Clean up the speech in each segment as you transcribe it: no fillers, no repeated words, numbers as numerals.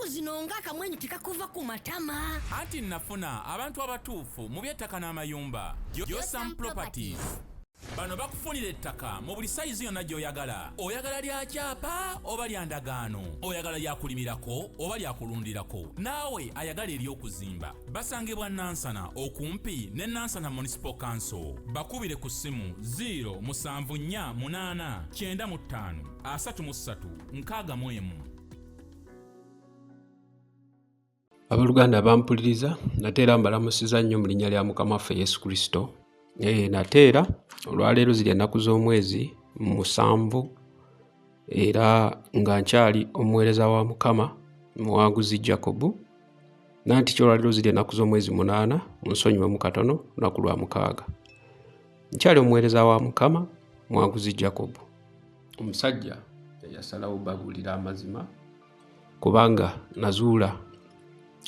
Ennaku zino ng'akamwenyu tekakuva ku matama. Anti nafuna abantu abatuufu mu by'ettaka n'amayumba. Josam Properties. Bano bakufunira ettaka mu buli sayizi yonna gy'oyagala. Oyagala lya kyapa oba lya ndagaano? Oyagala lya kulimirako oba lya kulundirako? Naawe ayagala ery'okuzimba. Basangibwa Nansana okumpi ne Nansana Municipal Council. Bakubire ku ssimu 0 7 4 8 95 33 61. Abooluganda abampuliriza, nate era mbalamusiza nnyo mu linnya lya Mukama waffe Yesu Kristo. Nate era olwaleero ziri ennaku z'omwezi 7, era nga nkyali omuweereza wa Mukama Muwanguzi Jacob. Nanti ki olwaleero ziri ennaku z'omwezi 8, munsonyiwemu katono, lunaku lwa 6. Nkyali omuweereza wa Mukama Muwanguzi Jacob, omusajja eyasalawo babuulira amazima, kubanga nazuula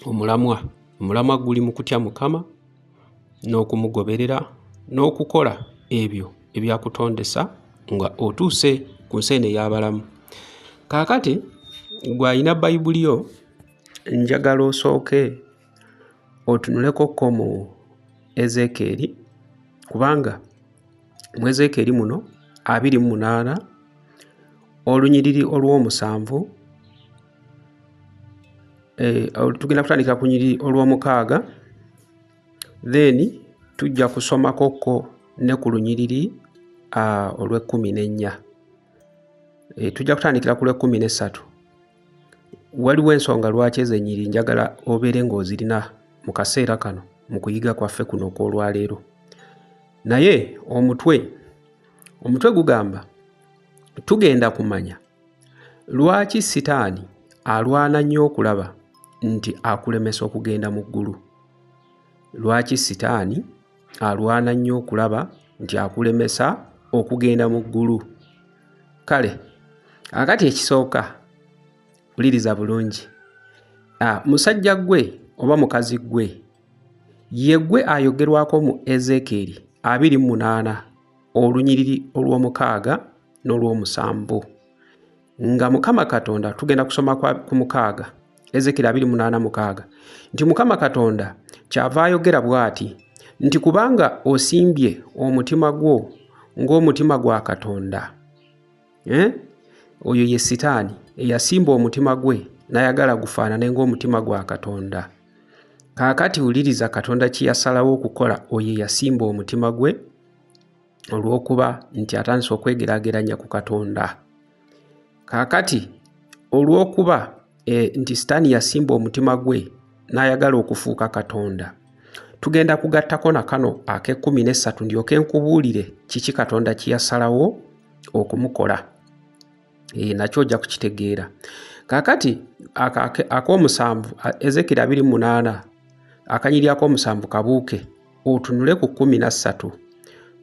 omulamwa guli mu kutya Mukama n'okumugoberera n'okukola ebyo ebyakutondesa nga otuuse ku nsi eno ey'abalamu. Kaakati gw'alina Bayibuli yo, njagala osooke otunuleko ko mu Ezeekyeri, kubanga mu Ezeekyeri muno 28 olunyiriri olw'omusanvu, tugenda kutandika ku lunyiriri olw'omukaaga, then tujja kusomako ko ne ku lunyiriri olw'ekkumi n'ennya. Tujja kutandikira ku lw'ekkumi n'essatu. Waliwo ensonga lwaki ezo ennyiriri njagala obeere ng'ozirina mu kaseera kano mu kuyiga kwaffe kuno okw'olwaleero. Naye omutwe gugamba tugenda kumanya lwaki Sitaani alwana nnyo okulaba nti akulemesa okugenda mu ggulu. Lwaki Sitaani alwana nnyo okulaba nti akulemesa okugenda mu ggulu. Kale, akati ekisooka, wuliriza bulungi. Musajja ggwe oba mukazi ggwe, ye ggwe ayogerwako mu Ezeekyeri 28 olunyiriri olw'omukaaga n'olw'omusanvu. Nga Mukama Katonda, tugenda kusoma ku 6, Ezeekyeri 28:6, nti Mukama Katonda kyava ayogera bw'ati nti kubanga osimbye omutima gwo ng'omutima gwa Katonda. Oyo ye Sitaani eyasimba omutima gwe n'ayagala gufaanane ng'omutima gwa Katonda. Kaakati wuliriza Katonda kye yasalawo okukola oyo eyasimba omutima gwe olw'okuba nti atandise okwegeraageranya ku Katonda. Kaakati olw'okuba nti Sitaani yasimba omutima gwe n'ayagala okufuuka Katonda, tugenda kugattako na kano ak'ekkumi n'essatu ndyoke nkubuulire kiki Katonda kye yasalawo okumukola. Nakyo ojja kukitegeera. Kaakati ak'omusanvu, Ezeekyeri 28, akanyiriri ak'omusanvu kabuuke, otunule ku 13.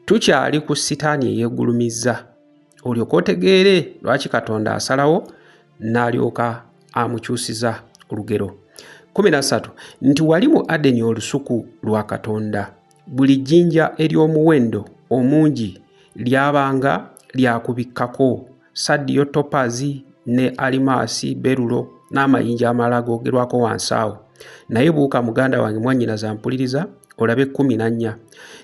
Tukyali ku Sitaani eyeegulumizza, olyoke otegeere lwaki Katonda asalawo n'alyoka amukyusiza olugero. 13, nti wali mu Adeni olusuku lwa Katonda, buli jjinja ery'omuwendo omungi lyabanga lyakubikkako, sadiyo, topazi ne alimaasi, berulo n'amayinja amalala googerwako wansi awo. Naye buuka muganda wange mwannyinaze ampuliriza, olabe 14,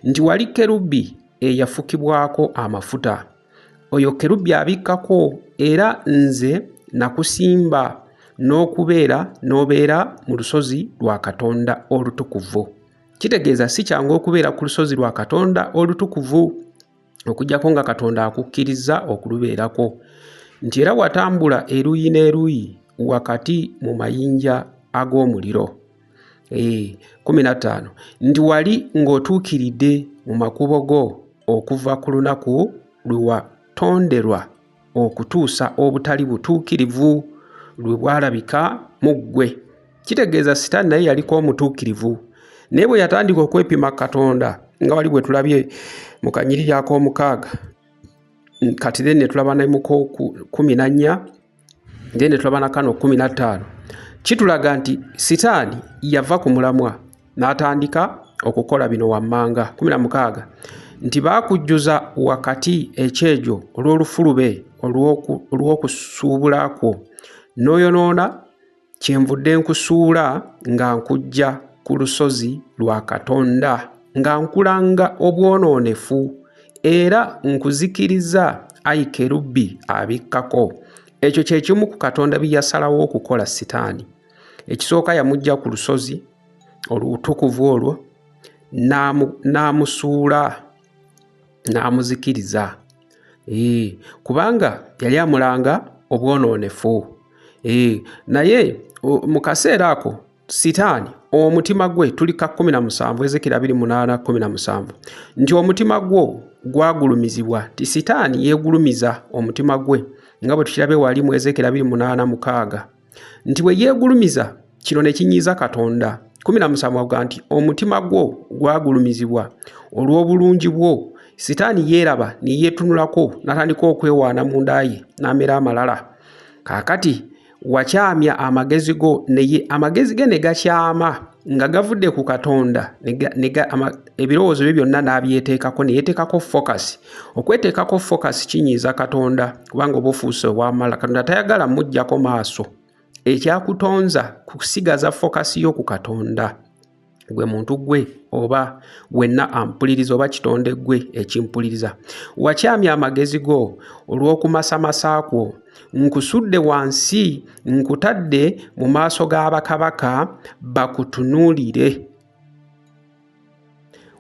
nti wali kerubi eyafukibwako amafuta. Oyo kerubi abikkako, era nze nakusimba n'okubeera n'obeera mu lusozi lwa Katonda olutukuvu. Kitegeeza si kyangu okubeera ku lusozi lwa Katonda olutukuvu okuggyako nga Katonda akukkiriza okulubeerako. Nti era watambula eruuyi n'eruuyi wakati mu mayinja ag'omuliro. 15, nti wali ng'otuukiridde mu makubo go okuva ku lunaku lwe watonderwa okutuusa obutali butuukirivu lwe bwalabika mu ggwe. Kitegeeza Sitaani naye yaliko omutuukirivu, naye bwe yatandika okwepima Katonda nga wali bwe tulabye mu kanyiriri ak'omukaaga, kati then ne tulaba ne mu 14, then ne tulaba na kano 15, kitulaga nti Sitaani yava ku mulamwa n'atandika okukola bino wammanga. 16, nti baakujjuza wakati ekyejo olw'olufulube olw'okusuubula kwo, n'oyonoona Kyenvudde nkusuula nga nkuggya ku lusozi lwa Katonda, nga nkulanga obwonoonefu, era nkuzikiriza, ayi kerubi abikkako. Ekyo kye kimu ku Katonda bye yasalawo okukola Sitaani. Ekisooka yamuggya ku lusozi olutukuvu olwo, n'amusuula, n'amuzikiriza. Kubanga yali amulanga obwonoonefu. Naye mu kaseera ako Sitaani omutima gwe, tuli ka 17, Ezekiri 28:17, nti omutima gwo gwagulumizibwa, nti Sitaani yeegulumiza omutima gwe, nga bwe tukirabe wali mu Ezekiri 28:6, nti bwe yeegulumiza kino ne kinyiiza Katonda. 17 avuga nti omutima gwo gwagulumizibwa olw'obulungi bwo. Sitaani yeeraba ne yeetunulako n'atandika okwewaana munda ye n'amera amalala. Kaakati wakyamya amagezi go, naye amagezi ge ne gakyama nga gavudde ku Katonda, ebirowoozo bye byonna n'abyeteekako, ne yeeteekako focus. Okweteekako focus kinyiiza Katonda, kubanga oba ofuuse ow'amala. Katonda tayagala muggyako maaso. Ekyakutonza kusigaza focus yo ku Katonda. Gwe muntu gwe oba wenna ampuliriza oba kitonde gwe ekimpuliriza, wakyamya amagezi go olw'okumasamasa kwo. Nkusudde wansi, nkutadde mu maaso g'abakabaka bakutunuulire.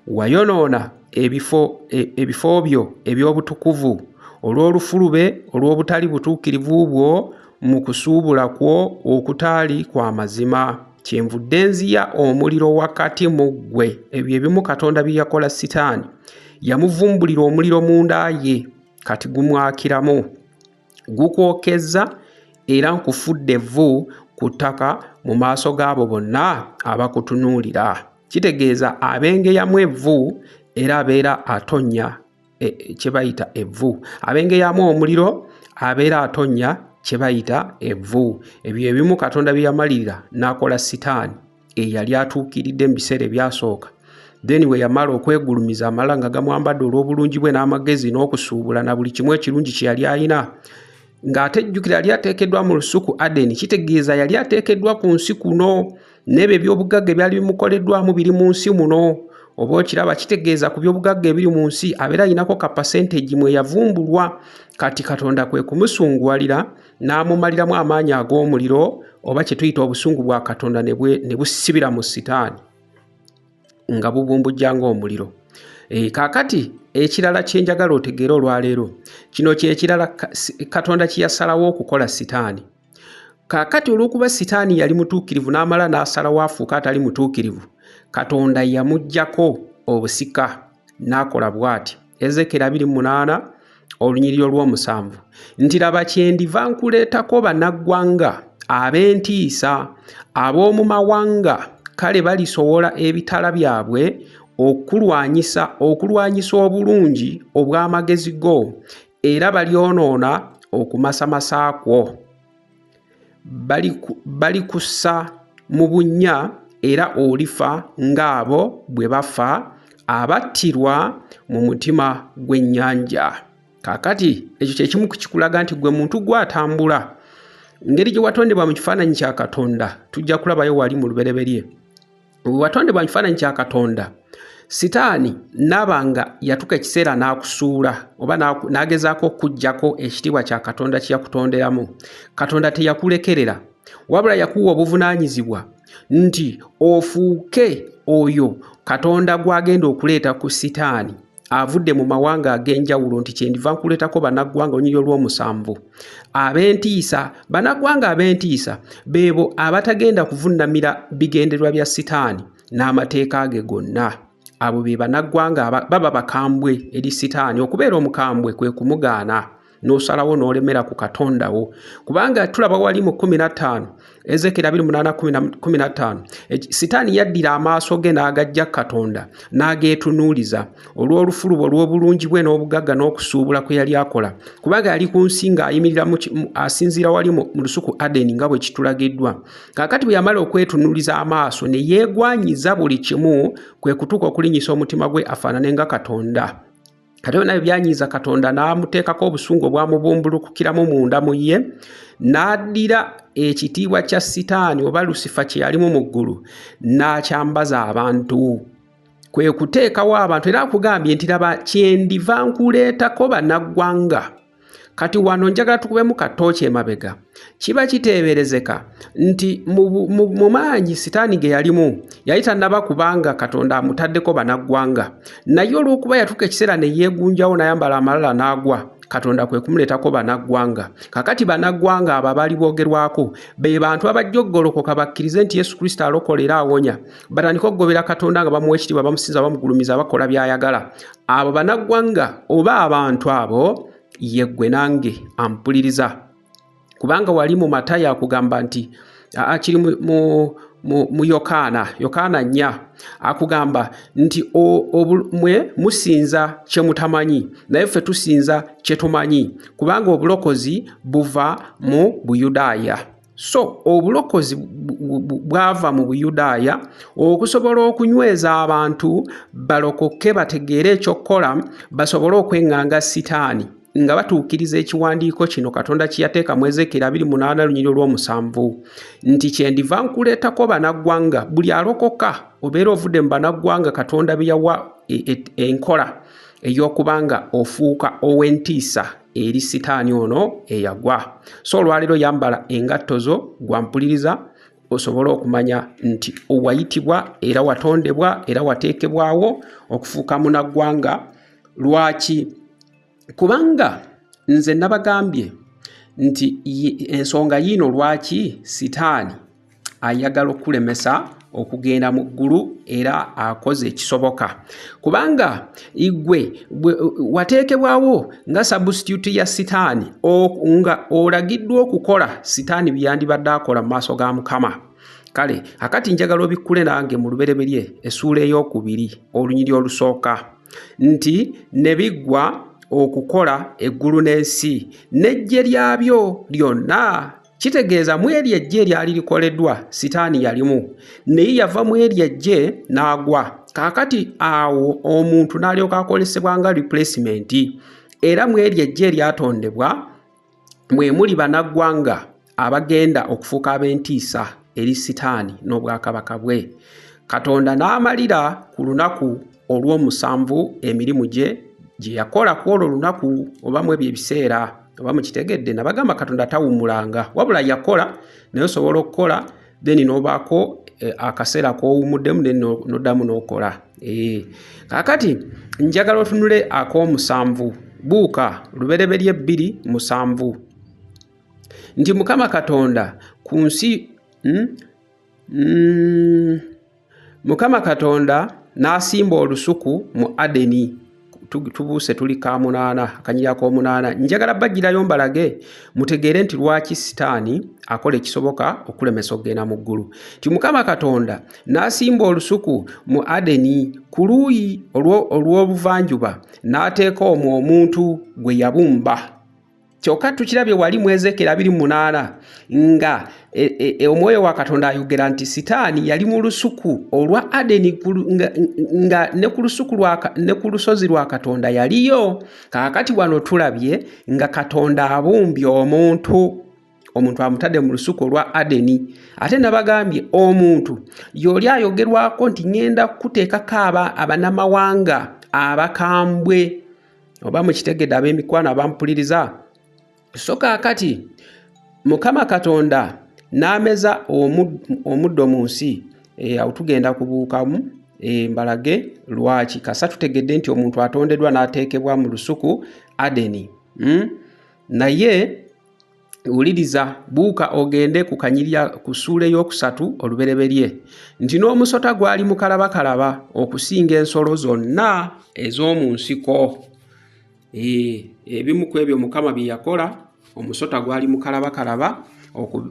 Wayonoona ebifo byo eby'obutukuvu olw'olufulube olw'obutali butuukirivu bwo mu kusuubula kwo okutaali kwa mazima. Kyenvudde nziya omuliro wakati mu ggwe. Ebyo ebimu Katonda bye yakola Sitaani. Yamuvumbulira omuliro munda ye, kati gumwakiramu, gukwokeza, era nkufudde evvu ku ttaka mu maaso gaabo bonna abakutunuulira. Kitegeeza abengeyamu evvu era abeera atonnya kye bayita evvu. Abengeyamu omuliro abeera atonnya kye bayita evvu. Ebyo ebimu Katonda bye yamalirira n'akola Sitaani eyali atuukiridde mu biseera ebyasooka. Then we yamala okwegulumiza amalala nga gamwambadde olw'obulungi bwe n'amagezi n'okusuubula na buli kimu ekirungi kye yali alina, ng'ate jjukira yali ateekeddwa mu lusuku Adeni, kitegeeza yali ateekeddwa ku nsi kuno, n'ebyo eby'obugagga ebyali bimukoleddwamu biri mu nsi muno. Oba okiraba, kitegeeza ku by'obugagga ebiri mu nsi abeera alinako ka percentage mwe yavumbulwa. Kati Katonda kwe kumusunguwalira n'amumaliramu amaanyi ag'omuliro, oba kye tuyita obusungu bwa Katonda, ne busibira mu Sitaani nga bubumbujja ng'omuliro. Kaakati ekirala kye njagala otegeere olwaleero, kino kye kirala Katonda kye yasalawo okukola Sitaani. Kaakati olw'okuba Sitaani yali mutuukirivu n'amala n'asalawo afuuke atali mutuukirivu, Katonda yamuggyako obusika n'akola bw'ati. Ezekeri 28 olunyiriri olw'omusanvu nti laba kyendiva nkuleetako bannaggwanga ab'entiisa ab'omu mawanga, kale balisowola ebitala byabwe okulwanyisa obulungi obw'amagezi go, era balyonoona okumasamasa kwo. Balikussa mu bunnya era olifa ng'abo bwe bafa abattirwa mu mutima gw'ennyanja. Kaakati ekyo kye kimu kikulaga nti gwe muntu gw'atambula ngeri gye watondebwa mu kifaananyi kya Katonda. Tujja kulabayo wali mu lubereberye. Bwe watondebwa mu kifaananyi kya Katonda, Sitaani n'aba nga yatuuka ekiseera n'akusuula oba n'agezaako okuggyako ekitiibwa kya Katonda kye yakutonderamu. Katonda teyakulekerera, wabula yakuwa obuvunaanyizibwa nti ofuuke oyo Katonda gw'agenda okuleeta ku Sitaani avudde mu mawanga ag'enjawulo, nti kyendiva nkuleetako bannaggwanga olunyiriri olw'omusanvu ab'entiisa. Bannaggwanga ab'entiisa beebo abatagenda kuvunnamira bigendererwa bya Sitaani n'amateeka ge gonna. Abo be bannaggwanga baba bakambwe eri Sitaani. Okubeera omukambwe kwe kumugaana n'osalawo n'olemera ku Katonda wo, kubanga tulaba wali mu 15, Ezekeri 28:15, Sitaani yaddira amaaso ge n'agajja Katonda n'ageetunuuliza olw'olufulubo olw'obulungi bwe n'obugagga n'okusuubula kwe yali akola, kubanga yali ku nsi ng'ayimirira asinziira wali mu lusuku Adeni nga bwe kitulagiddwa. Kaakati bwe yamala okwetunuuliza amaaso ne yeegwanyiza buli kimu, kwe kutuuka okulinnyisa omutima gwe afaanane nga Katonda. Kati byonna byanyiiza Katonda, n'amuteekako obusungu obwamubumbulukukiramu munda mu ye, n'addira ekitiibwa kya Sitaani oba Lusifa kye yalimu mu ggulu n'akyambaza abantu, kwe kuteekawo abantu. Era akugambye nti laba, kyendiva nkuleetako bannaggwanga. Kati wano njagala tukubemu katooki emabega. Kiba kiteeberezeka nti mu maanyi Sitaani ge yalimu yali tannaba kubanga Katonda amutaddeko bannaggwanga, naye olw'okuba yatuuka ekiseera ne yeegunjawo n'ayambala amalala n'agwa, Katonda kwe kumuleetako bannaggwanga. Kakati bannaggwanga abo abaali boogerwako be bantu abajja okugolokoka bakkirize nti Yesu Kristo alokola era awonya, batandike okugobera Katonda nga bamuwa ekitiibwa, bamusinza, bamugulumiza, bakola by'ayagala. Abo bannaggwanga oba abantu abo ye ggwe nange ampuliriza, kubanga wali mu Matayo akugamba nti kiri mu Yokaana 4 akugamba nti mwe musinza kye mutamanyi, naye ffe tusinza kye tumanyi, kubanga obulokozi buva mu Buyudaaya. So obulokozi bwava mu Buyudaaya okusobola okunyweza abantu balokoke, bategeere ekyokukola, basobole okweŋŋanga Sitaani nga batuukiriza ekiwandiiko kino Katonda kye yateeka mu Ezeekeri 28 lunyiriri olw'omusanvu nti kyendiva nkuleetako bannaggwanga. Buli alokoka obeera ovudde mu bannaggwanga Katonda bye yawa enkola ey'okubanga ofuuka ow'entiisa eri Sitaani ono eyagwa. So olwaleero yambala engatto zo gwampuliriza, osobole okumanya nti wayitibwa era watondebwa era wateekebwawo okufuuka munnaggwanga. Lwaki? Kubanga nze nabagambye nti ensonga yiino lwaki Sitaani ayagala okulemesa okugenda mu ggulu era akoze ekisoboka, kubanga igwe wateekebwawo nga substitute ya Sitaani, nga olagiddwa okukola Sitaani byandibadde akola mu maaso ga Mukama. Kale akati njagala obikkule nange mu Lubereberye essuula 2 olunyiri olusooka nti ne biggwa okukola eggulu n'ensi n'eggye lyabyo lyonna. Kitegeeza mu eryo eggye eryali likoleddwa Sitaani yalimu, naye yava mu eryo eggye n'agwa. Kaakati awo omuntu n'alyoka akolesebwa nga replacement, era mu eryo eggye eryatondebwa mwe muli bannaggwanga abagenda okufuuka ab'entiisa eri Sitaani n'obwakabaka bwe. Katonda n'amalira ku lunaku olw'omusanvu emirimu gye gye yakola ku olwo lunaku oba mu ebyo ebiseera. Oba mukitegedde, nabagamba Katonda tawummulanga, wabula yakola, naye osobola okukola then n'obaako akaseera k'owummuddemu then n'oddamu n'okola. Kaakati njagala otunule ak'omusanvu, buuka Lubereberye 2:7 nti Mukama Katonda ku nsi Mukama Katonda n'asimba olusuku mu Adeni. Tubuuse tuli ka 8, akanyiriri ak'omunaana. Njagala bajjirayo mbalage mutegeere nti lwaki Sitaani akola ekisoboka okulemesa okugenda mu ggulu. Nti Mukama Katonda n'asimba olusuku mu Adeni ku luuyi olw'obuvanjuba, n'ateeka omwo omuntu gwe yabumba. Kyokka tukirabye wali mu Ezeekeri 28 nga omwoyo wa Katonda ayogera nti Sitaani yali mu lusuku olwa Adeni nga ne ku lusuku lwa ne ku lusozi lwa Katonda yaliyo. Kaakati wano tulabye nga Katonda abumbye omuntu, omuntu amutadde mu lusuku olwa Adeni. Ate nabagambye omuntu y'oli ayogerwako nti ŋŋenda kuteekako abannamawanga abakambwe. Oba mukitegedde ab'emikwano abampuliriza? So kaakati Mukama Katonda n'ameza omuddo mu nsi. Awo tugenda kubuukamu, mbalage lwaki. Kasa tutegedde nti omuntu atondeddwa n'ateekebwa mu lusuku Adeni. Naye wuliriza, buuka ogende ku kanyirya ku ssuula 3 Olubereberye nti n'omusota gwali mukalabakalaba okusinga ensolo zonna ez'omu nsiko. Ebimu ku ebyo Mukama bye yakola, omusota gwali mukalabakalaba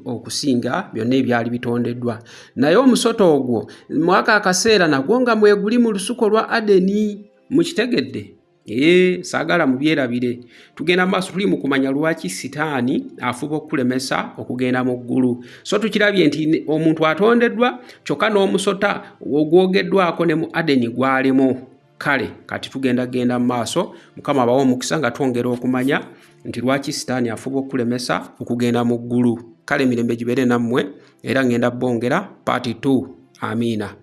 okusinga byonna ebyali bitondeddwa. Naye omusota ogwo mwaka akaseera nagwo nga mweguli mu lusuku olwa Adeni. Mukitegedde? Saagala mubyerabire. Tugenda maaso, tuli mu kumanya lwaki Sitaani afuba okukulemesa okugenda mu ggulu. So tukirabye nti omuntu atondeddwa, kyokka n'omusota ogwogeddwako ne mu Adeni gwalimu. Kale kati tugenda genda mu maaso, Mukama abawe omukisa nga twongera okumanya nti lwaki sitaani afuba okulemesa okugenda mu ggulu. Kale emirembe gibeere nammwe, era ngenda bongera part 2. Amiina.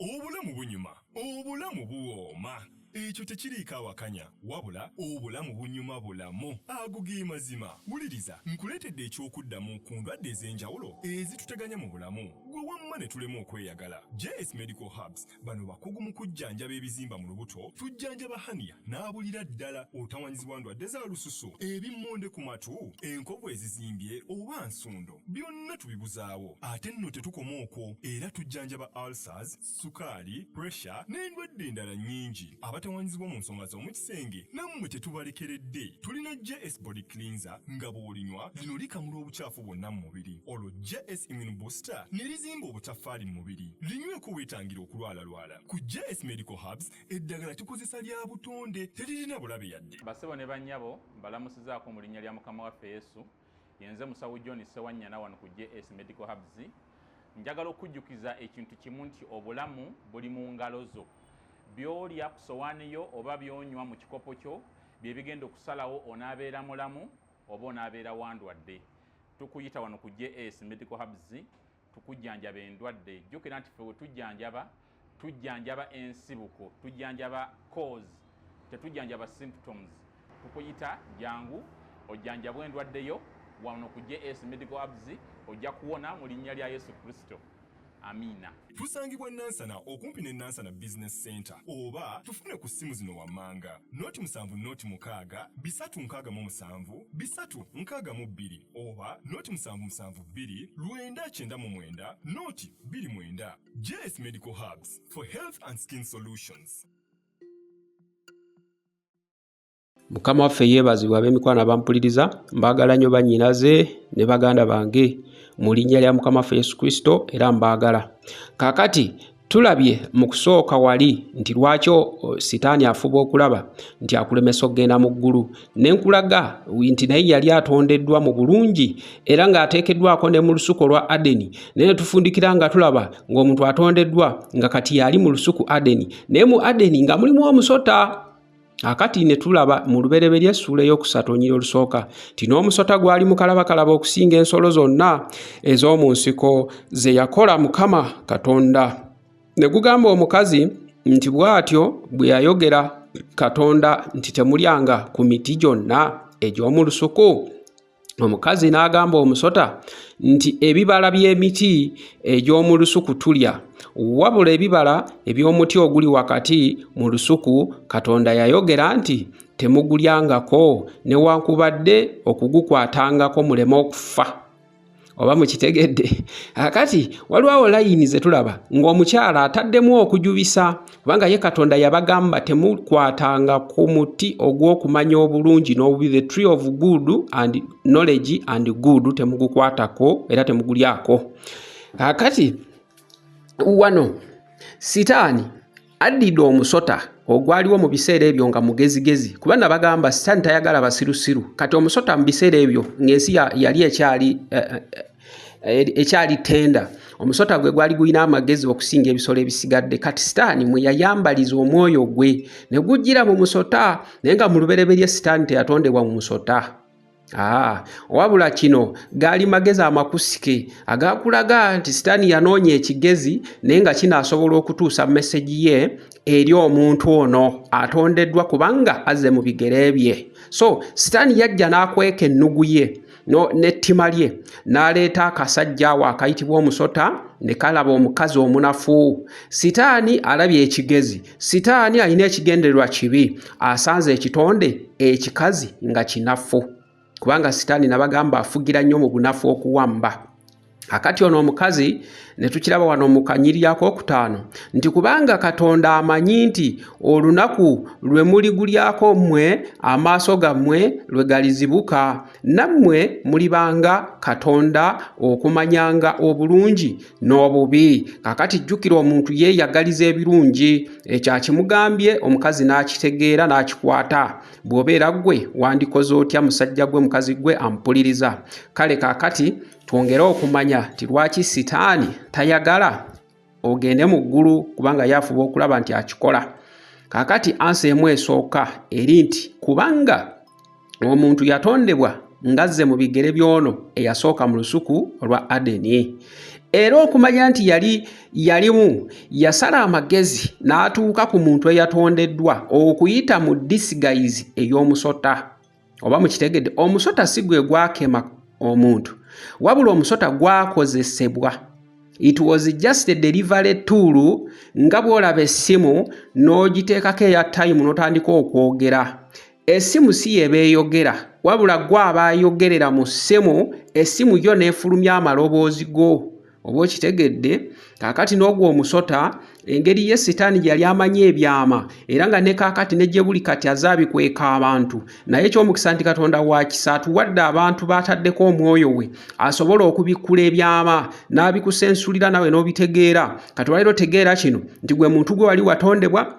Obulamu bunyuma, obulamu buwooma. Ekyo tekiriiko awakanya, wabula obulamu bunyuma bulamu. Ago ge mazima. Wuliriza, nkuleetedde eky'okuddamu ku ndwadde ez'enjawulo ezituteganya mu bulamu. Gwe wamma ne tulema okweyagala. JS Medical Herbs bano bakugu mu kujjanjaba ebizimba mu lubuto, tujjanjaba hernia n'abulira ddala, otawanyizibwa ndwadde za lususu, ebimmonde ku matu, enkovu ezizimbye oba nsundo, byonna tubibuzaawo. Ate nno tetukoma okwo, era tujjanjaba ulcers, sukaali, pressure n'endwadde endala nnyingi. Abatawanyizibwa mu nsonga z'omu kisenge nammwe tetubalekeredde. Tulina JS Body Cleanser nga bw'olinywa lino likamula obukyafu bwonna mu mubiri, olwo JS Immune Booster ne lizimba obutaffaali mu mubiri. Linyweko weetangira okulwalalwala. Ku JS Medical Herbs eddagala tukozesa lya butonde, teririna bulabe yadde. Basebo ne bannyabo, mbalamusizaako mu linnya lya Mukama waffe Yesu. Yenze Musawo John Ssewanyana wano ku JS Medical Herbs. Njagala okujjukiza ekintu kimu nti obulamu buli mu ngalo zo. By'olya ku sowaani yo oba by'onywa mu kikopo kyo bye bigenda okusalawo onaabeera mulamu oba onaabeera wandwadde. Tukuyita wano ku JS Medical Herbs tukujjanjaba endwadde. Jjukira nti ffe we tujjanjaba, tujjanjaba ensibuko, tujjanjaba cause, tetujjanjaba symptoms. Tukuyita jangu ojjanjabwe endwadde yo wano ku JS Medical Herbs, ojja kuwona mu linnya lya Yesu Kristo. Amiina. Tusangibwa Nansana okumpi ne Nansana Business Center, oba tufune ku ssimu zino wammanga: 076 367 362 oba 0772 999 029. JS Medical Herbs for health and skin solutions. Mukama waffe yeebazibwe. Ab'emikwano abampuliriza, mbaagala nnyo bannyinaze ne baganda bange mu linnya lya Mukama waffe Yesu Kristo, era mbaagala. Kaakati tulabye mu kusooka wali nti lwaki sitaani afuba okulaba nti akulemesa okugenda mu ggulu, ne nkulaga nti naye yali atondeddwa mu bulungi era ng'ateekeddwako ne mu lusuku olwa Adeni, naye ne tufundikira nga tulaba ng'omuntu atondeddwa nga kati yali mu lusuku Adeni, naye mu Adeni nga mulimu omusota. Akati ne tulaba mu Lubereberye essuula ey'okusatu olunyiriri olusooka nti n'omusota gwali mukalabakalaba okusinga ensolo zonna ez'omu nsiko ze yakola Mukama Katonda. Ne gugamba omukazi nti bw'atyo bwe yayogera Katonda nti temulyanga ku miti gyonna egy'omu lusuku. Omukazi n'agamba omusota nti ebibala by'emiti egy'omu lusuku tulya, wabula ebibala eby'omuti oguli wakati mu lusuku Katonda yayogera nti temugulyangako newankubadde okugukwatangako muleme okufa. Oba mukitegedde? Akati waliwo layini ze tulaba ng'omukyala ataddemu okujubisa, kubanga ye Katonda yabagamba temukwatanga ku muti ogw'okumanya obulungi n'obubi, the tree of good and knowledge and good, temugukwatako era temugulyako. Akati wano sitaani addidde omusota ogwaliwo mu biseera ebyo nga mugezigezi, kuba nabagamba sitaani tayagala basirusiru. Kati omusota mu biseera ebyo ng'ensi yali ekyali tenda, omusota gwe gwali gulina amagezi okusinga ebisolo ebisigadde. Kati sitaani mwe yayambaliza omwoyo gwe ne gujjira mu musota, naye nga mu lubereberye sitaani teyatondebwa mu musota. Wabula kino gaali magezi amakusike agakulaga nti sitaani yanoonya ekigezi, naye nga kinaasobola okutuusa mesegi ye eri omuntu ono atondeddwa kubanga azze mu bigere bye. So sitaani yajja n'akweka ennugu ye n'ettima lye, n'aleeta akasajja awo akayitibwa omusota ne kalaba omukazi omunafu. Sitaani alabye ekigezi, sitaani alina ekigendererwa kibi, asanze ekitonde ekikazi nga kinafu, kubanga sitaani nabagamba afugira nnyo mu bunafu okuwamba. Akati ono omukazi ne tukiraba wano mu kanyiriri akookutaano nti kubanga Katonda amanyi nti olunaku lwe muligulyako mmwe amaaso gammwe lwe galizibuka, nammwe mulibanga Katonda okumanyanga obulungi n'obubi. Kaakati jjukira omuntu yeeyagaliza ebirungi, ekyo akimugambye omukazi n'akitegeera n'akikwata. Bw'obeera ggwe wandikoze otya musajja gwe mukazi gwe ampuliriza? Kale kaakati twongere okumanya nti lwaki sitaani tayagala ogende mu ggulu, kubanga yafuba okulaba nti akikola. Kaakati ansa emu esooka eri nti kubanga omuntu yatondebwa ng'azze mu bigere by'ono eyasooka mu lusuku olwa Adeni, era okumanya nti yalimu yasala amagezi n'atuuka ku muntu eyatondeddwa okuyita mu disguise ey'omusota. Oba mukitegedde, omusota si gwe gwakema omuntu, wabula omusota gwakozesebwa. It was just a delivery tool, nga bw'olaba essimu n'ogiteekako eya time n'otandika okwogera. Essimu si y'eba eyogera, wabula gwe aba ayogerera mu ssimu, essimu yo n'efulumya amaloboozi go. Oba okitegedde? Kaakati n'ogwo omusota, engeri ye Sitaani gye yali amanyi ebyama, era nga ne kaakati ne gye buli kati azaabikweka abantu, naye eky'omukisa nti Katonda wa kisa, atuwadde abantu b'ataddeko omwoyo we asobola okubikkula ebyama n'abikusensulira nawe n'obitegeera. Kati olwaleero tegeera kino nti gwe muntu gwe wali watondebwa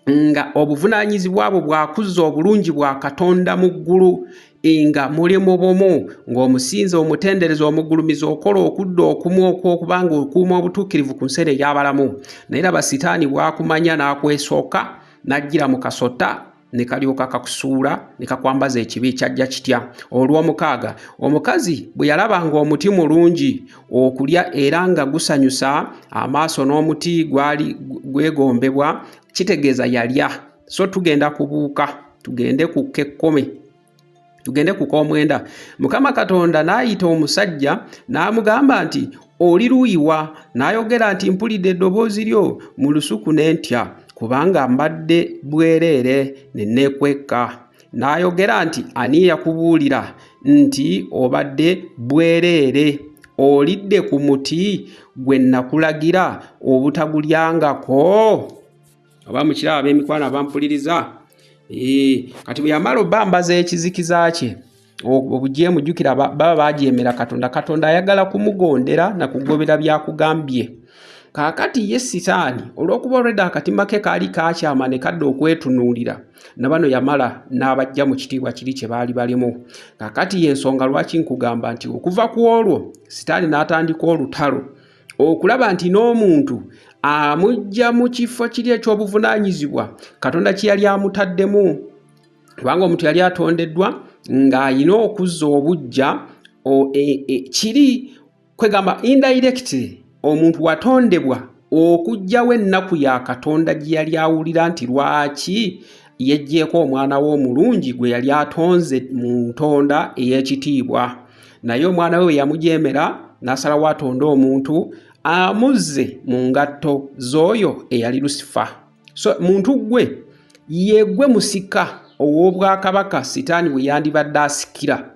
nga obuvunaanyizibwa bwo bwakuzza obulungi bwa Katonda mu ggulu, nga muli mu bumu, ng'omusinza, omutendereza, omugulumiza, okola okudda okumu okw'okuba nga okuuma obutuukirivu ku nsi ey'abalamu. Naye laba Sitaani bw'akumanya n'akwesooka n'ajjira mu kasota ne kalyoka kakusuula ne kakwambaza ekibi. Kyajja kitya? Olw'omukaaga, omukazi bwe yalaba ng'omuti mulungi okulya era nga gusanyusa amaaso n'omuti gwali gwegombebwa, kitegeeza yalya. So tugenda kubuuka tugende ku kekkome, tugende ku k'omwenda. Mukama Katonda n'ayita omusajja n'amugamba nti, "Oli luuyi wa?" N'ayogera nti, "Mpulidde eddoboozi lyo mu lusuku ne ntya, kubanga mbadde bwereere ne neekweka." N'ayogera nti, "Ani eyakubuulira nti obadde bwereere? Olidde ku muti gwe nakulagira obutagulyangako?" Oba mukiraba, ab'emikwano abampuliriza? Kati bwe yamala obbambaza ekizikiza kye, obujeemu, jjukira baba bajeemera Katonda. Katonda ayagala kumugondera na kugobera byakugambye. Kaakati ye Sitaani, olw'okuba olwedda akatima ke kaali kakyama ne kadda okwetunuulira, na bano yamala n'abajja mu kitiibwa kiri kye baali balimu. Kaakati y'ensonga lwaki nkugamba nti okuva ku olwo Sitaani n'atandika olutalo okulaba nti n'omuntu amujja mu kifo kiri eky'obuvunaanyizibwa Katonda kye yali amutaddemu, kubanga omuntu yali atondeddwa ng'ayina okuzza obuggya kiri kwegamba indirectly omuntu watondebwa okuggyawo ennaku ya Katonda gye yali awulira nti lwaki yeggyeeko omwana we omulungi gwe yali atonze mu ntonda ey'ekitiibwa. Naye omwana we bwe yamujeemera, n'asalawo atonde omuntu amuzze mu ngatto z'oyo eyali Lusifa. So muntu ggwe yeggwe musika ow'obwakabaka Sitaani bwe yandibadde asikira.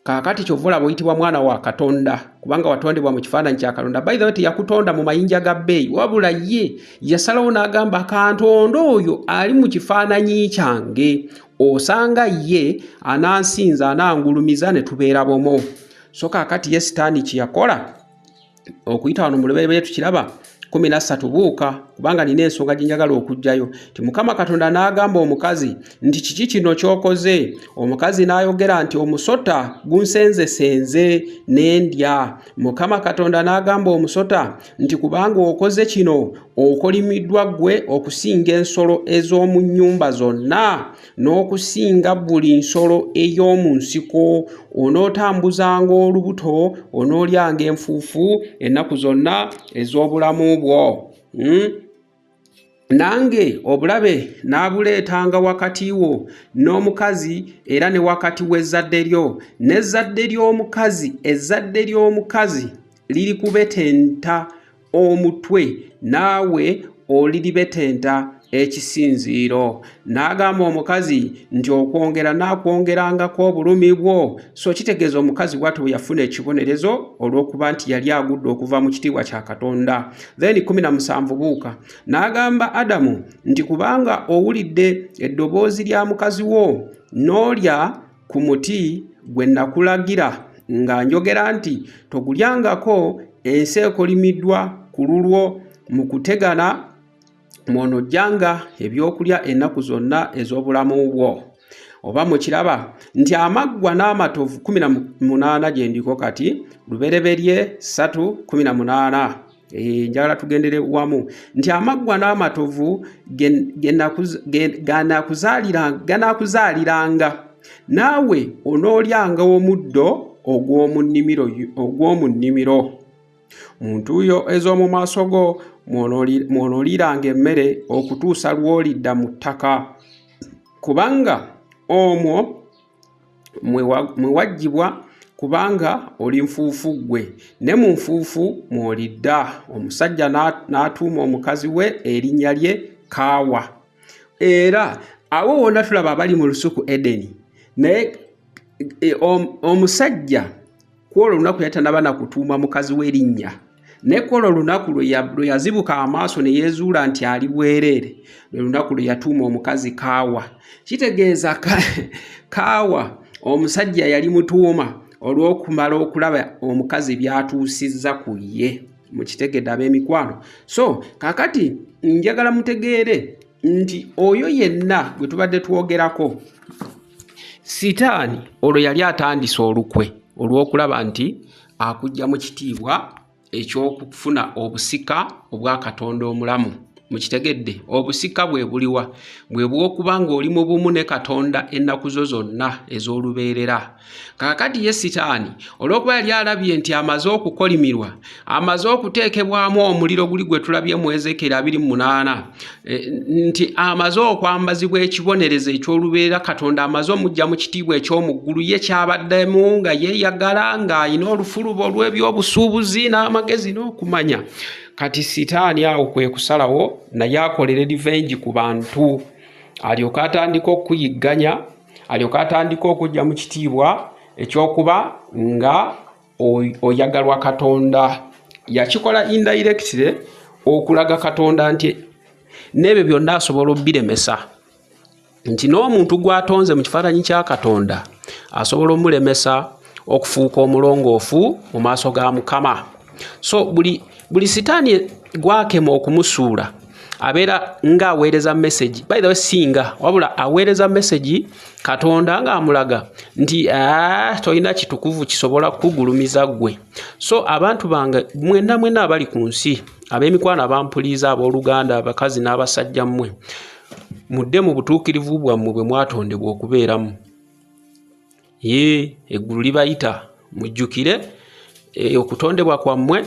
Kaakati kyova olaba oyitibwa mwana wa Katonda, kubanga watondebwa mu kifaananyi kya Katonda. By the way, teyakutonda mu mayinja ga bbeeyi, wabula ye yasalawo n'agamba, "Kantonda oyo ali mu kifaananyi kyange, osanga ye anansinza, anangulumiza ne tubeera bomo." So kaakati ye Sitaani kye yakola okuyita wano mu Lubereberye tukiraba 13 buuka, kubanga nina ensonga gye njagala okuggyayo, ti Mukama Katonda n'agamba omukazi nti, "Kiki kino ky'okoze?" Omukazi n'ayogera nti, "Omusota gunsenzesenze ne ndya." Mukama Katonda n'agamba omusota nti, "Kubanga okoze kino, okolimiddwa ggwe okusinga ensolo ez'omu nnyumba zonna n'okusinga buli nsolo ey'omu nsiko. Onootambuzanga olubuto, onoolyanga enfuufu ennaku zonna ez'obulamu bwo. Nange obulabe n'abuleetanga wakati wo n'omukazi, era ne wakati w'ezzadde lyo n'ezzadde ly'omukazi. Ezzadde ly'omukazi lirikubetenta omutwe, naawe oliribetenta ekisinziiro." N'agamba omukazi nti, "Okwongera naakwongerangako obulumi bwo." So kitegeeza omukazi bw'atyo bwe yafuna ekibonerezo olw'okuba nti yali agudde okuva mu kitiibwa kya Katonda. Then 17 buuka. N'agamba Adamu nti, "Kubanga owulidde eddoboozi lya mukazi wo n'olya ku muti gwe nakulagira nga njogera nti, 'Togulyangako,' ensi ekolimiddwa ku lulwo, mu kutegana mw'onojjanga ebyokulya ennaku zonna ez'obulamu bwo." Oba mukiraba nti amaggwa n'amatovu? 18 gye ndiko kati, Lubereberye 3:18. Njagala tugendere wamu nti amaggwa n'amatovu ganaakuzaaliranga, naawe onoolyanga omuddo ogw'omu nnimiro. Mu ntuuyo ez'omu maaso go mw'onooliiranga emmere okutuusa lw'olidda mu ttaka, kubanga omwo mwe waggyibwa, kubanga oli nfuufu ggwe, ne mu nfuufu mw'olidda. Omusajja n'atuuma omukazi we erinnya lye Kaawa. Era awo wonna tulaba abali mu lusuku Edeni, naye omusajja ku olwo olunaku yali tannaba na kutuuma mukazi we erinnya, naye ku olwo olunaku lwe yazibuka amaaso ne yeezuula nti ali bwereere, lwe lunaku lwe yatuuma omukazi Kaawa. Kitegeeza Kaawa omusajja yali mutuuma olw'okumala okulaba omukazi by'atuusizza ku ye. Mukitegedde ab'emikwano? So kaakati njagala mutegeere nti oyo yenna gwe tubadde twogerako, Sitaani olwo yali atandise olukwe olw'okulaba nti akujja mu kitiibwa eky'okufuna obusika obwa Katonda omulamu. Mukitegedde? Obusika bwe buliwa? Bwe bw'okuba ng'oli mu bumu ne Katonda ennaku zo zonna ez'olubeerera. Kaakati ye Sitaani olw'okuba yali alabye nti amaze okukolimirwa, amaze okuteekebwamu omuliro guli gwe tulabye mu Ezeekyeri 28, nti amaze okwambazibwa ekibonerezo eky'olubeerera, Katonda amaze omuggya mu kitiibwa eky'omu ggulu, ye kyabaddemu nga yeeyagala, ng'alina olufulubo olw'ebyobusuubuzi n'amagezi n'okumanya. Kati Sitaani awo kwe kusalawo naye akolere revenge ku bantu, alyoke atandike okuyigganya, alyoke atandike okujja mu kitiibwa ekyokuba nga oyagalwa Katonda. Yakikola indirectly okulaga Katonda nti n'ebyo byonna asobola obbiremesa, nti n'omuntu gw'atonze mu kifaananyi kya Katonda asobola omulemesa okufuuka omulongoofu mu maaso ga Mukama. So buli Sitaani gwakema okumusuula abeera ng'aweereza message, by the way singa wabula aweereza message Katonda ng'amulaga nti tolina kitukuvu kisobola kukugulumiza ggwe. So abantu bange mwenna mwenna abali ku nsi, ab'emikwano abampuliza, abooluganda, abakazi n'abasajja, mmwe mudde mu butuukirivu bwammwe bwe mwatondebwa okubeeramu. Ye eggulu libayita, mujjukire okutondebwa kwammwe,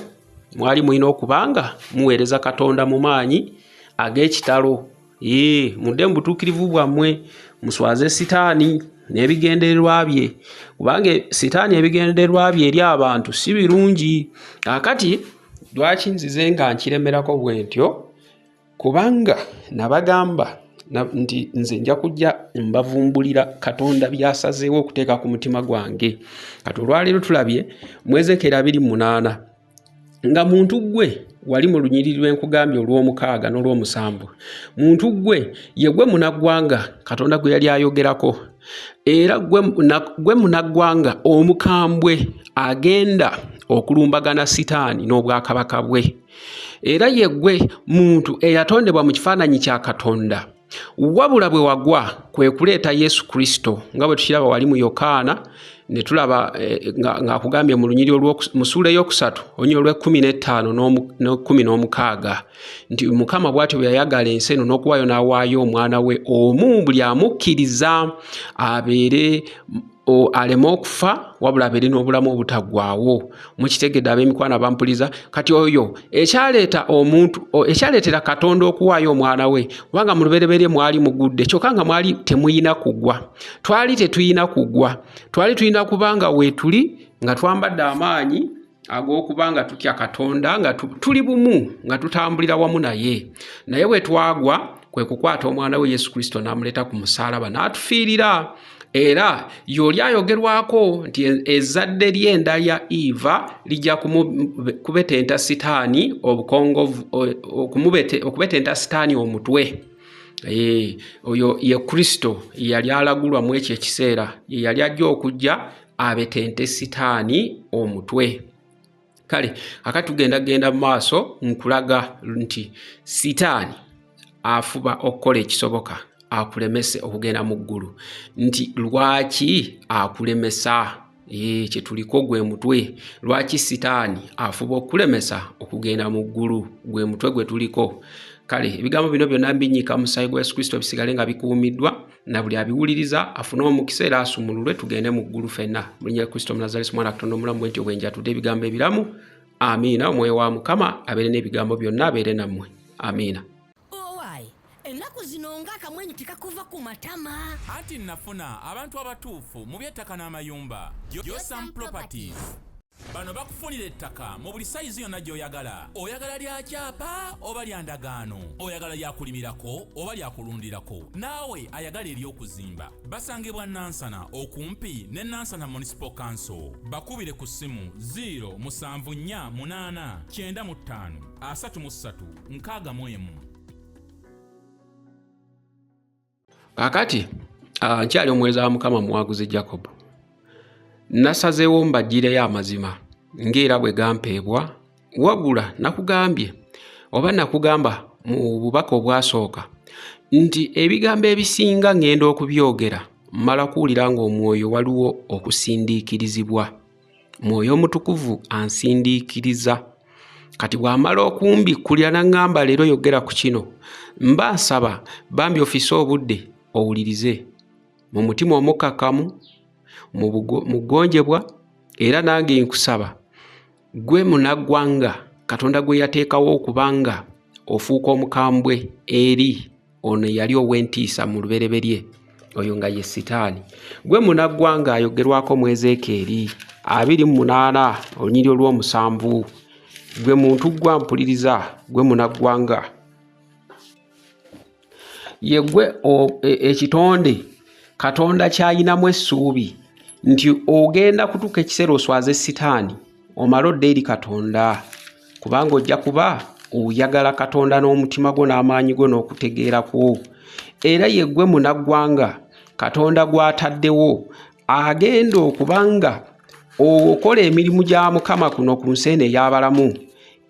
mwali mulina okubanga muweereza Katonda mu maanyi ag'ekitalo. Ye mudde mu butuukirivu bwammwe, muswaze Sitaani n'ebigendererwa bye, kubanga Sitaani ebigendererwa bye eri abantu si birungi. Kaakati lwaki nzize nga nkiremerako bwe ntyo? Kubanga nabagamba nti nze nja kujja mbavumbulira Katonda by'asazeewo okuteeka ku mutima gwange. Kati olwaleero tulabye mu Ezeekyeri 28 nga muntu ggwe wali mu lunyiriri lw'enkugambye olw'omukaaga n'olw'omusanvu, muntu ggwe ye gwe munaggwanga Katonda gwe yali ayogerako, era gwe munaggwanga omukambwe agenda okulumbagana Sitaani n'obwakabaka bwe, era ye gwe muntu eyatondebwa mu kifaananyi kya Katonda, wabula bwe wagwa kwe kuleeta Yesu Kristo, nga bwe tukiraba wali mu Yokaana ne tulaba ng'akugambye mu lunyiriri mu ssuula ey'okusatu olunyiriri olw'ekkumi n'ettaano n'ekkumi n'omukaaga nti Mukama bw'atyo bwe yayagala ensi eno n'okuwaayo n'awaayo omwana we omu, buli amukkiriza abeere aleme okufa wabula abeere n'obulamu obutaggwaawo. Mukitegedde ab'emikwano abampuliza? Kati oyo ekyaleeta omuntu, ekyaleetera Katonda okuwaayo omwana we, kubanga mu lubereberye mwali mugudde, kyokka nga mwali temuyina kugwa, twali tetuyina kugwa, twali tulina kubanga weetuli nga twambadde amaanyi ag'okuba nga tutya Katonda, nga tuli bumu, nga tutambulira wamu naye. Naye bwe twagwa kwe kukwata omwana we Yesu Kristo n'amuleeta ku musaalaba n'atufiirira. Era y'oli ayogerwako nti ezzadde ly'enda lya Eva lijja kubetenta Sitaani obukongovu, okubetenta Sitaani omutwe. Oyo ye Kristo yali alagulwa mu ekyo ekiseera, ye yali ajja okujja abetente Sitaani omutwe. Kale akati tugenda genda mu maaso nkulaga nti Sitaani afuba okukola ekisoboka akulemese okugenda mu ggulu, nti lwaki akulemesa? Kye tuliko gwe mutwe. Lwaki sitaani afuba okukulemesa okugenda mu ggulu? Gwe mutwe gwe tuliko. Kale ebigambo bino byonna mbinnyika mu musaayi gwa Yesu Kristo bisigale nga bikuumiddwa na buli abiwuliriza afune omukisa era asumululwe tugende mu ggulu ffenna. Mu linnya lya Kristo Omunazalesi Mwana wa Katonda omulamu bwe ntyo bwe njatudde ebigambo ebiramu. Amiina. Omwoyo wa Mukama abeere n'ebigambo byonna, abeere nammwe. Amiina. Owaaye, ennaku zino ng'akamwenyu tekakuva ku matama. Anti nafuna abantu abatuufu mu by'ettaka n'amayumba. Josam Properties. Bano bakufunira ettaka mu buli sayizi yonna gy'oyagala. Oyagala lya kyapa oba lya ndagaano? Oyagala lya kulimirako oba lya kulundirako? Naawe ayagala ery'okuzimba. Basangibwa Nansana okumpi ne Nansana Municipal Council. Bakubire ku ssimu 0 7 4 8 95 33 61. Kaakati nkyali omuweereza wa Mukama Muwaguzi Jacob. Nasazeewo mbaggireyo amazima ng'era bwe gampeebwa, wabula nakugambye oba nakugamba mu bubaka obwasooka nti ebigambo ebisinga ŋŋenda okubyogera mmala kuwulira ng'omwoyo waliwo okusindiikirizibwa. Mwoyo Omutukuvu ansindiikiriza. Kati bw'amala okumbikkulira n'aŋŋamba leero yogera ku kino, mba nsaba bambi ofisse obudde owulirize mu mutima omukkakkamu, mu ggonjebwa, era nange nkusaba gwe munnaggwanga Katonda gwe yateekawo okubanga ofuuka omukambwe eri ono eyali ow'entiisa mu lubereberye, oyo nga ye Sitaani. Gwe munnaggwanga ayogerwako mu Ezeekyeri 28 olunyiriri olw'omusanvu. Gwe muntu gwa mpuliriza, gwe munnaggwanga. Ye gwe ekitonde Katonda ky'ayinamu essuubi nti ogenda kutuuka ekiseera oswaze Sitaani omale odde eri Katonda, kubanga ojja kuba oyagala Katonda n'omutima gwo n'amaanyi go n'okutegeera kwo. Era ye gwe munnaggwanga Katonda gw'ataddewo agenda okuba nga okola emirimu gya Mukama kuno ku nsi eno ey'abalamu,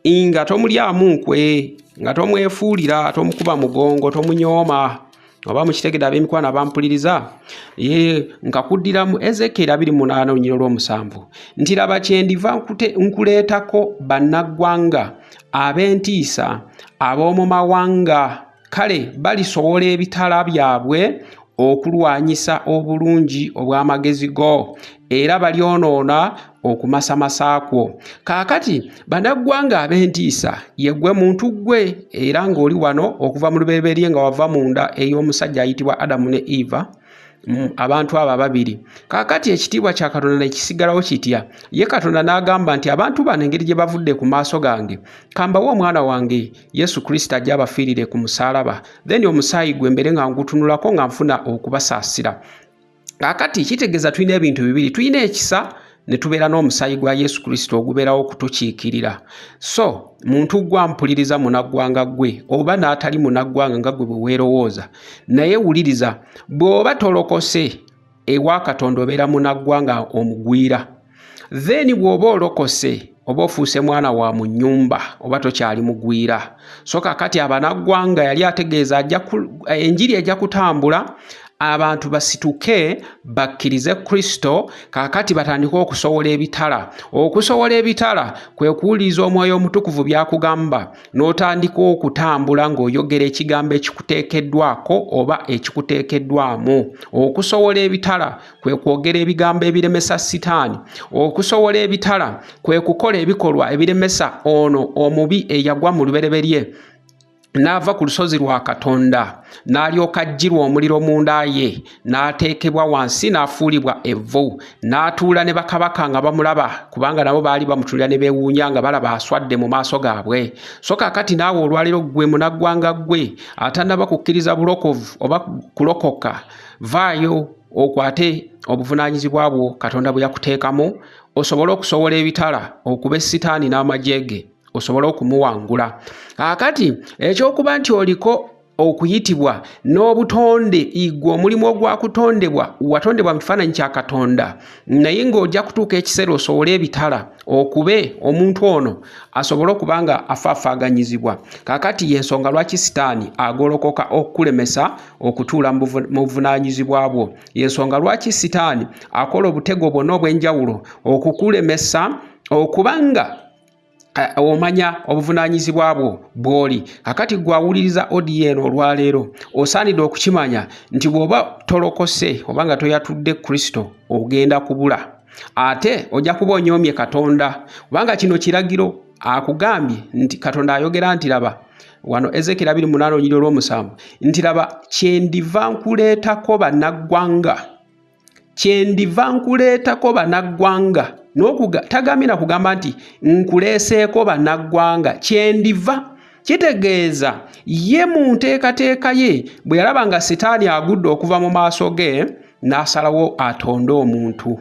nga tomulyamu nkwe, nga tomwefuulira, tomukuba mugongo, tomunyooma. Oba mukitegedde ab'emikwano abampuliriza? Nkakuddiramu Ezeekyeri 28 olunyiriri olw'omusanvu nti laba kyendiva nkuleetako bannaggwanga ab'entiisa ab'omu mawanga, kale balisowola ebitala byabwe okulwanyisa obulungi obw'amagezi go, era balyonoona okumasamasa kwo. Kaakati bannaggwanga ab'entiisa ye ggwe muntu ggwe, era ng'oli wano okuva mu lubereberye nga wava munda ey'omusajja ayitibwa Adamu ne Eva, abantu abo ababiri. Kaakati ekitiibwa kya Katonda ne kisigalawo kitya? Ye Katonda n'agamba nti abantu bano engeri gye bavudde ku maaso gange, kambawe omwana wange Yesu Kristo ajje abafiirire ku musaalaba, then omusaayi gwe mbeere nga ngutunulako nga nfuna okubasaasira. Kaakati kitegeeza tulina ebintu bibiri, tulina ekisa ne tubeera n'omusaayi gwa Yesu Kristo ogubeerawo okutukiikirira. So muntu gwa mpuliriza munnaggwanga ggwe oba n'atali munnaggwanga nga ggwe bwe weerowooza, naye wuliriza, bw'oba tolokose ewa Katonda obeera munnaggwanga omugwira. Then bw'oba olokose oba ofuuse mwana wa mu nnyumba oba tokyali mugwira. So kaakati abanaggwanga yali ategeeza enjiri ejja kutambula, abantu basituke bakkirize Kristo, kaakati batandike okusowola ebitala. Okusowola ebitala kwe kuwuliriza Omwoyo Omutukuvu by'akugamba, n'otandika okutambula ng'oyogera ekigambo ekikuteekeddwako oba ekikuteekeddwamu. Okusowola ebitala kwe kwogera ebigambo ebiremesa Sitaani. Okusowola ebitala kwe kukola ebikolwa ebiremesa ono omubi eyagwa mu lubereberye n'ava ku lusozi lwa Katonda, n'alyoka ajjirwa omuliro munda ye, n'ateekebwa wansi n'afuulibwa evvu, n'atuula ne bakabaka nga bamulaba, kubanga nabo baali bamutuulira ne beewuunya nga balaba aswadde mu maaso gaabwe. So kaakati naawe olwaleero ggwe munnaggwanga ggwe atannaba kukkiriza bulokovu oba kulokoka, vaayo okwate obuvunaanyizibwa bwo Katonda bwe yakuteekamu, osobole okusowola ebitala okube Sitaani n'amagye ge, osobole okumuwangula. Kaakati ekyokuba nti oliko Okuyitibwa n'obutonde, igwe omulimu ogwakutondebwa, watondebwa mu kifaananyi kya Katonda, naye ng'ojja kutuuka ekiseera osobole ebitala okube omuntu ono asobole okuba nga afaafaaganyizibwa. Kaakati y'ensonga lwaki Sitaani agolokoka okukulemesa okutuula mu buvunaanyizibwa bwo. Y'ensonga lwaki Sitaani akola obutego bwonna obw'enjawulo okukulemesa okuba nga omanya obuvunaanyizibwa bwo bw'oli. Kakati gwe awuliriza odiyo eno olwaleero, osaanidde okukimanya nti bw'oba tolokose oba nga toyatudde Kristo, ogenda kubula, ate ojja kuba onyoomye Katonda, kubanga kino kiragiro akugambye nti Katonda ayogera nti laba wano Ezekiel 28 olunyiriri olw'omusanvu nti laba kyendiva nkuleetako bannaggwanga, kyendiva nkuleetako bannaggwanga. Tagambye na kugamba nti nkuleeseeko bannaggwanga, kyendiva kitegeeza ye mu nteekateeka ye bwe yalaba nga Sitaani agudde okuva mu maaso ge, n'asalawo atonde omuntu.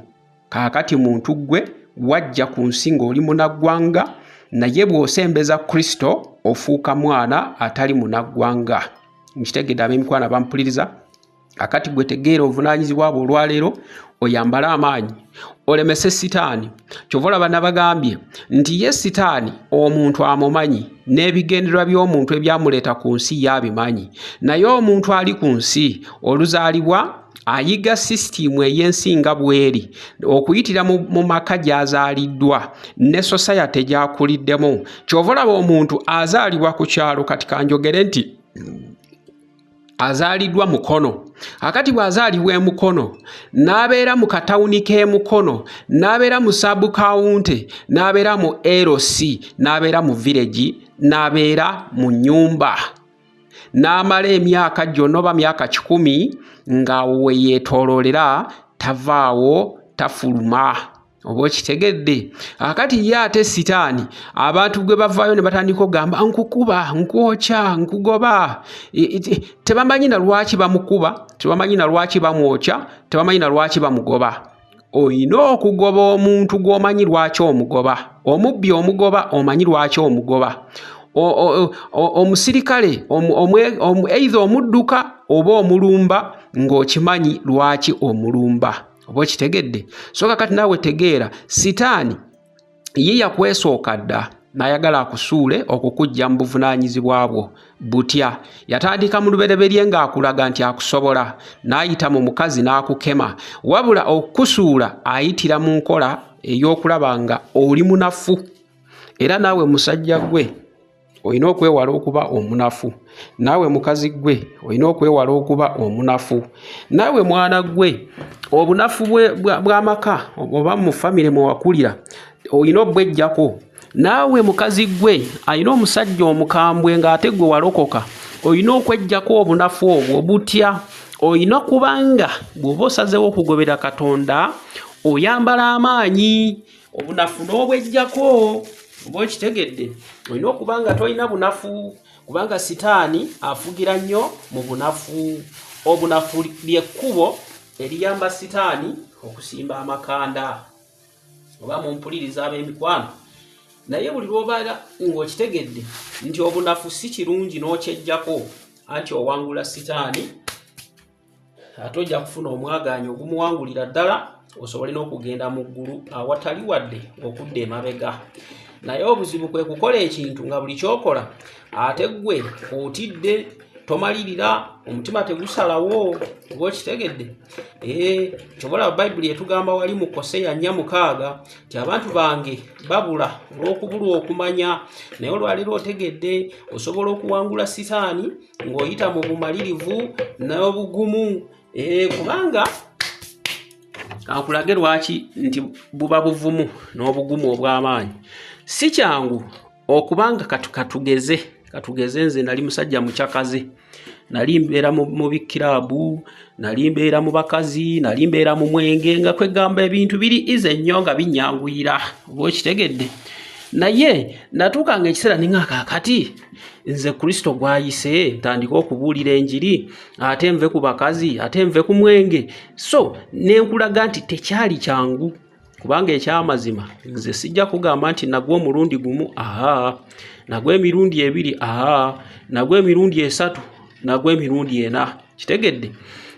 Kaakati muntu ggwe wajja ku nsi ng'oli munnaggwanga, naye bw'osembeza Kristo ofuuka mwana atali munnaggwanga. Nkitegedde ab'emikwano abampuliriza. Kakati gwe tegeera obuvunaanyizibwa bwo olwaleero, oyambale amaanyi olemese Sitaani. Kyova olaba nabagambye nti ye Sitaani omuntu amumanyi, n'ebigendererwa by'omuntu ebyamuleeta ku nsi y'abimanyi, naye omuntu ali ku nsi oluzaalibwa ayiga sisitiimu ey'ensi nga bw'eri okuyitira mu maka gy'azaaliddwa ne society gy'akuliddemu. Kyova olaba omuntu azaalibwa ku kyalo, kati kanjogere nti azaaliddwa Mukono. Akati bw'azaalibwa e Mukono, n'abeera mu katawuni k'e Mukono, n'abeera mu sub county, n'abeera mu LC, n'abeera mu village, n'abeera mu nnyumba, n'amala emyaka gyonna oba myaka 100 ng'awo we yeetooloolera, tavaawo, tafuluma. Oba okitegedde? Akati ye ate Sitaani abantu gwe bavaayo ne batandika okugamba nkukuba, nkwokya, nkugoba, tebamanyi na lwaki bamukuba, tebamanyi na lwaki bamwokya, tebamanyi na lwaki bamugoba. Oyina okugoba omuntu gw'omanyi lwaki omugoba. Omubbi omugoba, omanyi lwaki omugoba. Omusirikale either omudduka oba omulumba ng'okimanyi lwaki omulumba. Oba okitegedde? So kakati naawe tegeera, Sitaani ye yakwesooka dda n'ayagala akusuule okukuggya mu buvunaanyizibwa bwo. Butya? Yatandika mu lubereberye ng'akulaga nti akusobola, n'ayita mu mukazi n'akukema, wabula okukusuula ayitira mu nkola ey'okulaba nga oli munafu. Era naawe musajja ggwe olina okwewala okuba omunafu, naawe mukazi ggwe olina okwewala okuba omunafu, naawe mwana ggwe obunafu bw'amaka oba mu famire mwe wakulira olina obweggyako. Naawe mukazi ggwe alina omusajja omukambwe ng'ate ggwe walokoka, olina okweggyako obunafu obwo. Butya? Olina kubanga bw'oba osazeewo okugobera Katonda oyambala amaanyi, obunafu n'obweggyako. Oba okitegedde? Olina okuba nga tolina bunafu, kubanga Sitaani afugira nnyo mu bunafu. Obunafu ly'ekkubo eriyamba Sitaani okusimba amakanda. Oba mumpuliriza ab'emikwano? Naye buli lw'obeera ng'okitegedde nti obunafu si kirungi n'okyeggyako, anti owangula Sitaani, ate ojja kufuna omwagaanya ogumuwangulira ddala, osobole n'okugenda mu ggulu awatali wadde okudda emabega. Naye obuzibu kwe kukola ekintu nga buli ky'okola ate ggwe otidde, tomalirira, omutima tegusalawo. Oba okitegedde? Kyova olaba Bayibuli etugamba wali mu Koseya 4:6 nti abantu bange babula olw'okubulwa okumanya. Naye olwaleero otegedde osobola okuwangula Sitaani ng'oyita mu bumalirivu n'obugumu. Kubanga kankulage lwaki nti buba buvumu n'obugumu obw'amaanyi. Si kyangu okubanga katugeze nze nali musajja mukyakaze, nali mbeera mu bikiraabu, nali mbeera mu bakazi, nali mbeera mu mwenge, nga kwegamba ebintu biri ize nnyo nga binnyanguyira. Oba okitegedde? Naye natuukanga ekiseera ne nga kaakati nze Kristo gw'ayise ntandike okubuulira enjiri, ate nve ku bakazi, ate nve ku mwenge. So ne nkulaga nti tekyali kyangu, kubanga ekyamazima nze sijja kugamba nti nagwa omulundi gumu, aha, nagwa emirundi ebiri, aha, nagwa emirundi esatu. nagwa emirundi ena kitegedde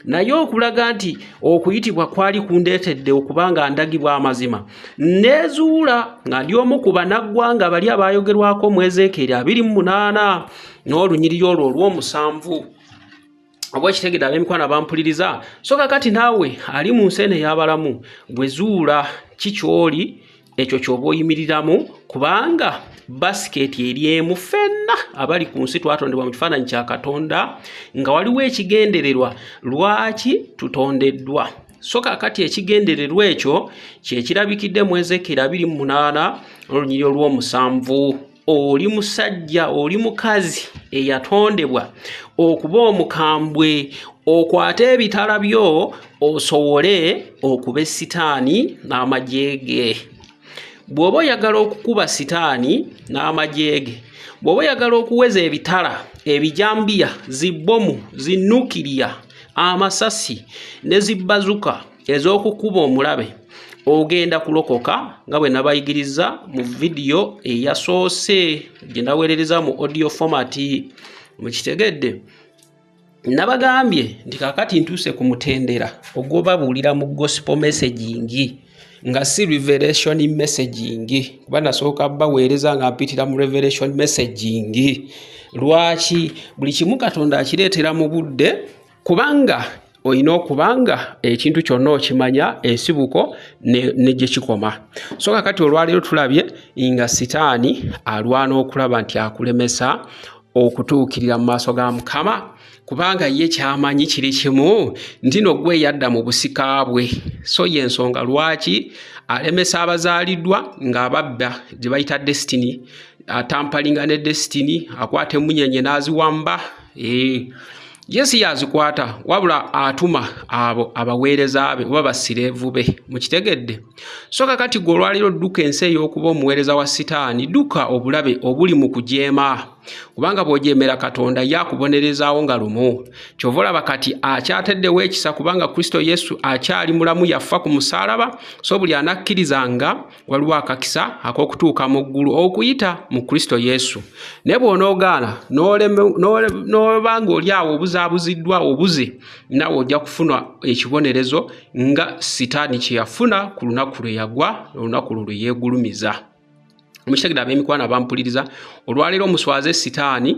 naye okulaga nti okuyitibwa kwali kundeetedde okuba nga ndagibwa amazima neezuula nga ndi omu ku bannaggwanga bali abaayogerwako mu Ezeekyeri 28 n'olunyiriri olwo olw'omusanvu. Oba okitegedde ab'emikwano abampuliriza? So kakati naawe ali mu nsi eno ey'abalamu gwe zuula ki ky'oli ekyo ky'oba oyimiriramu, kubanga basiketi eri emu. Ffenna abali ku nsi twatondebwa mu kifaananyi kya Katonda nga waliwo ekigendererwa lwaki tutondeddwa. So kakati ekigendererwa ekyo kye kirabikidde mu Ezeekyeri 28 olunyiriri olw'omusanvu. Oli musajja, oli mukazi eyatondebwa okuba omukambwe, okwate ebitala byo osobole okuba sitaani n'amagye ge. Bw'oba oyagala okukuba sitaani n'amagye ge, bw'oba oyagala okuweza ebitala, ebijambiya, zibbomu, zinukiriya, amasasi ne zibbazuka ez'okukuba omulabe, ogenda kulokoka nga bwe nabayigiriza mu vidiyo eyasoose gye naweerereza mu audio format. Mukitegedde? Nabagambye nti kaakati ntuuse ku mutendera ogw'obabuulira mu gospel messaging nga si revelation messaging, kuba nasooka baweereza nga mpitira mu revelation messaging. Lwaki? Buli kimu Katonda akireetera mu budde, kubanga olina okuba nga ekintu kyonna okimanya ensibuko ne gye kikoma. So kakati olwaleero tulabye nga sitaani alwana okulaba nti akulemesa okutuukirira mu maaso ga Mukama, kubanga ye kyamanyi kiri kimu nti no gwe yadda mu busika bwe. So y'ensonga lwaki alemesa abazaaliddwa ng'ababba gye bayita destiny, atampalinga ne destiny, akwata emunyenye n'aziwamba. Ye si yazikwata, wabula atuma abo abaweereza be oba basireevu be. Mukitegedde? So kakati gwe olwaleero dduka ensi ey'okuba omuweereza wa sitaani, dduka obulabe obuli mu kujeema, kubanga bw'ojeemera Katonda ye akubonerezaawo nga lumu. Ky'ova olaba kati akyateddewo ekisa, kubanga Kristo Yesu akyali mulamu, yafa ku musaalaba. So buli anakkirizanga waliwo akakisa ak'okutuuka mu ggulu okuyita mu Kristo Yesu. Naye bw'onoogaana n'oba ng'oli awo obuzaabuziddwa obuze, naawe ojja kufuna ekibonerezo nga sitaani kye yafuna ku lunaku lwe yagwa, olunaku lwe yeegulumiza. Mukitegedde ab'emikwano abampuliriza? Olwaleero muswaze sitaani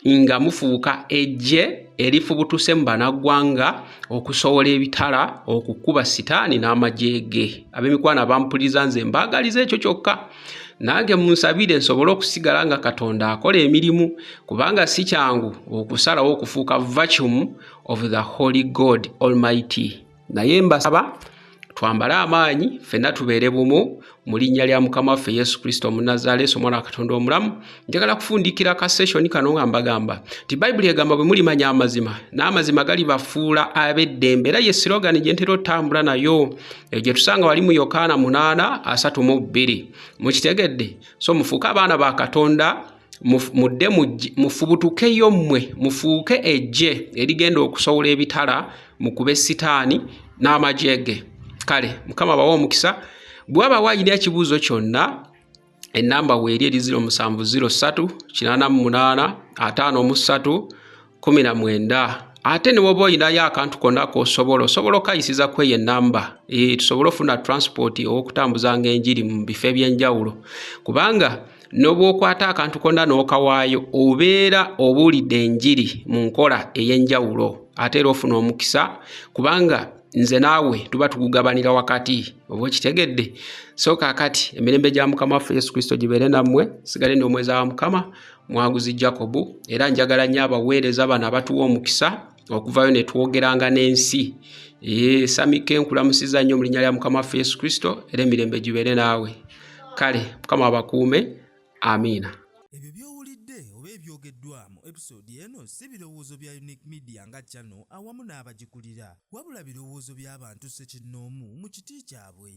nga mufuuka eggye erifubutuse mu banaggwanga okusowola ebitala okukuba sitaani n'amagye ge. Ab'emikwano abampuliriza, nze mbaagaliza ekyo kyokka. Nange munsabire nsobole okusigala nga Katonda akola emirimu, kubanga si kyangu okusalawo okufuuka vacuum of the Holy God Almighty. Naye mbasaba twambale amaanyi, ffenna tubeere bumu mu linnya lya Mukama waffe Yesu Kristo Omunazaleesi, omwana wa Katonda omulamu. Njagala kufundikira ka session kano nga mbagamba nti Bayibuli egamba bwe mulimanya amazima, n'amazima galibafuula ab'eddembe. Era ye slogan gye ntera otambula nayo, eyo gye tusanga wali mu Yokaana 8:32. Mukitegedde? So mufuuke abaana ba Katonda, mudde mufubutukeyo mmwe, mufuuke eggye erigenda okusowola ebitala mukube sitaani n'amagye ge. Kale Mukama bawe omukisa. Bw'aba wayina ekibuuzo kyonna, ennamba weeri eri 0703 88 53 19. Ate ne woba oyinayo akantu konna k'osobola osobola okayisiza ku eyo ennamba, tusobole ofuna transport ow'okutambuzanga enjiri mu bifo eby'enjawulo, kubanga n'obwokwata akantu konna n'okawaayo obeera obuulidde enjiri mu nkola ey'enjawulo. Ate era ofuna omukisa kubanga nze naawe tuba tugugabanira wakati. Oba okitegedde? So kaakati emirembe gya Mukama waffe Yesu Kristo gibeere nammwe. Sigale ndi omweza wa Mukama Mwaguzi Jacob, era njagala nnyo abaweereza bano abatuwa omukisa okuvayo ne twogeranga n'ensi. Samike nkulamusiza nnyo mu linnya lya Mukama waffe Yesu Kristo, era emirembe gibeere naawe. Kale Mukama abakuume. Amiina. Ebyo by'owulidde oba ebyogeddwa mu episode eno si birowoozo bya Unique Media nga channel awamu n'abagikulira, wabula birowoozo by'abantu ssekinnoomu mu kiti kyabwe.